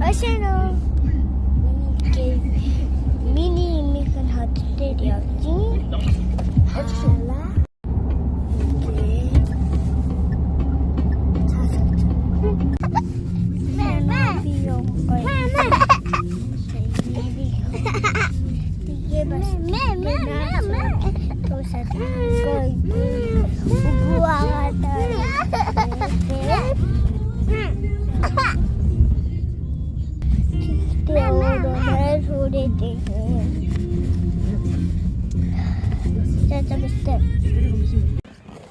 Ошоно. Миний эмийнхэн хот дээр явж байна. Мама. Мама. Тэгээ бас мама. Тусаад гой.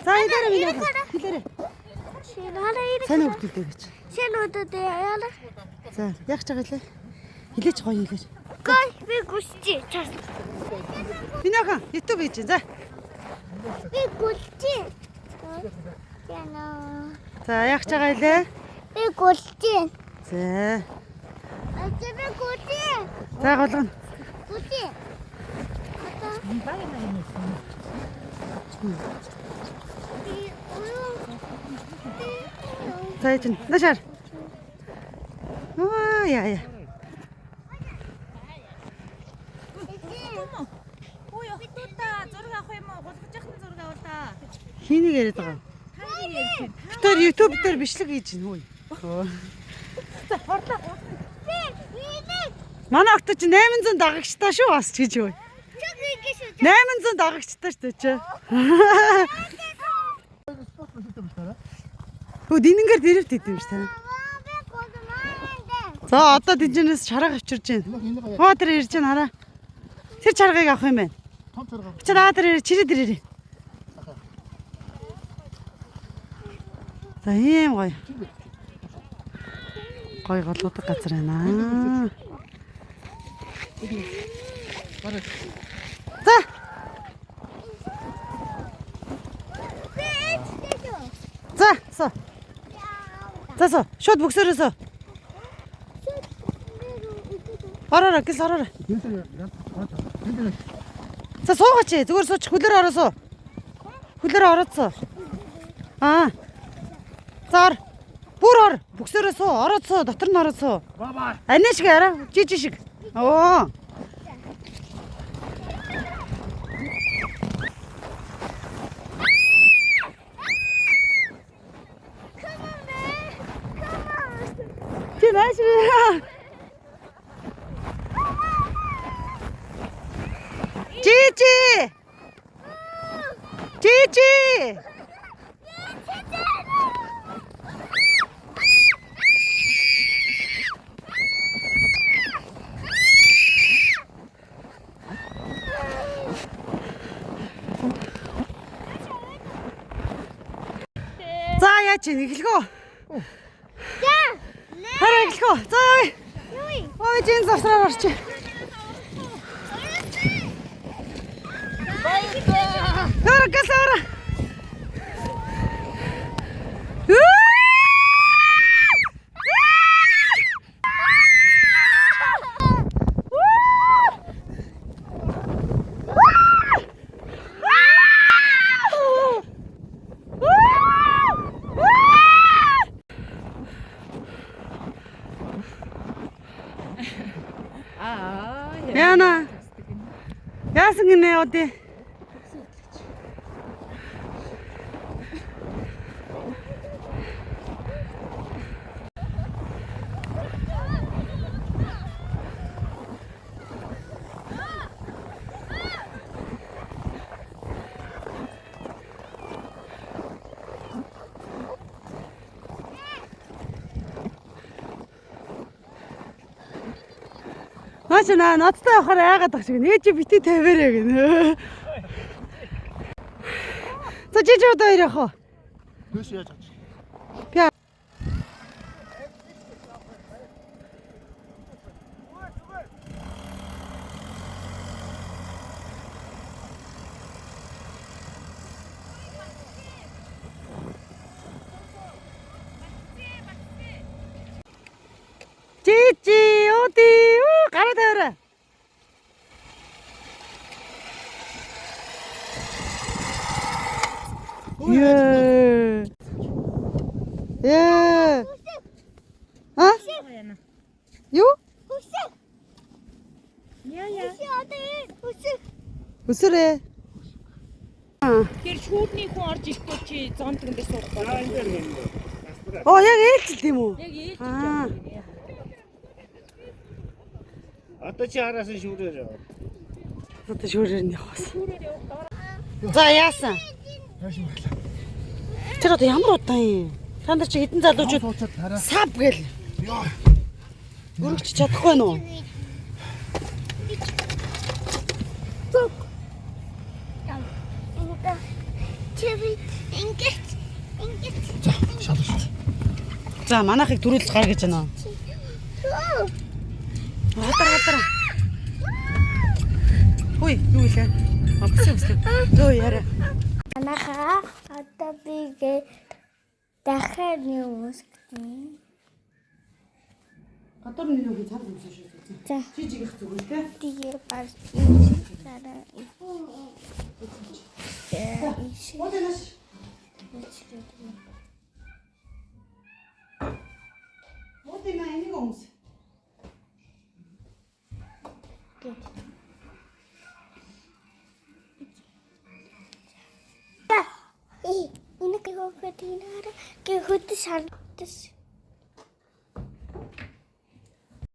За хэлээрэй миний охин. Хэлээрэй. Сайн уу хөтөлтэй гэж. За яг ч байгаа лээ. Хэлээч гоё хэлээч. Гой би гүсчи. Миний охин YouTube хийж байна. За. Би гүсчи. Яна. За яг ч байгаа лээ. Би гүсчи. За. Ачаа би гүсчи. За голгоно. Гүсчи. За яж байна. Наашаар. Аа яа яа. Ой, охтуудаа зураг авах юм уу? Гулгаж яхад зураг авал та. Хэнийг яриад байгаа юм? Та ярьж байна. Би тэр YouTube дээр бичлэг хийж байна хөөе. За, хорлоо. Манай охтууд чи 800 дагагчтай шүү бас ч гэж юу. 800 дагагчтай шүү дээ чи. Хөө динэнгээр дэрвт идэв юм шиг тань. За одоо дэнжинээс чарга авчирж байна. Хоо тэр ирж байна хараа. Тэр чаргыг авах юм байна. Чи даа тэр ирээ чирээ тэр ирээ. За ийм гоё. Гоё голуудаг газар байна. За. За, суу. За суу. Шууд бөксөрөө суу. Ороорой, гэл ороорой. За суугаач. Зүгээр сууч. Хөлөөр ороо суу. Хөлөөр ороод суу. Аа. За ор. Бүр ор. Бөксөрөө суу. Ороод суу. Дотор нь ороод суу. Анаа шиг араа. Жижиг шиг. Оо. Чи нааш. Жижи. Жижи. За яа чи эхлэх үү? Хараа эхлэх үү? За явъя. Ой, жин завсраар орчих. Хөр гасара. Аа. Яна. Яасан гинэ одээ? Наач наа надтай явахаар айгаад ах шиг. Нээ чи бити тавиарэ гинэ. За жижиг одоо хоёр явах уу? Дөөс яаж авчих? Би Жижи, оди, үү, гараа тавиарай. Ее. Ее. А? Юу? Хүсэг. Яа яа. Хүсэг одоо энэ хүсэг. Өсөрөө. Аа. Тэр шүүрний хүн орж ирэхгүй чи зонтгон дээр суухгүй. Оо яг ээлжил тийм үү? Яг ээлж Аа. Одоо чи хараас нь шүүрээр яв. Одоо шүүрээр нь явах бас. За яасан? Яаж юм бэ? Тэр одоо ямар удаан юм? Та нар чи хэдэн залуучууд Сууцаад хараа. сав гээл Йоо. өргөч чадахгүй нүү? Зүг. Ингээ. Чиви ингээд ингээд. За, шалгаж. За манайхыг түрүүлж гар гэж байна. Түү. Хадар хадар. Хүй, юу илээ? А бүсээ бүсээ. Зөө яриа. Манайхаа одоо би гээ дахиад нэг үсгэн. Гадуур нэг юм цав өмсөн шүү. За. Жижигэх зүгээр те. Тэгээ бас дараа. Модэнэш. Модэнэ энийг өмс. Энэ гэхүүхэд энэ хараа гэхүүд шаргдас.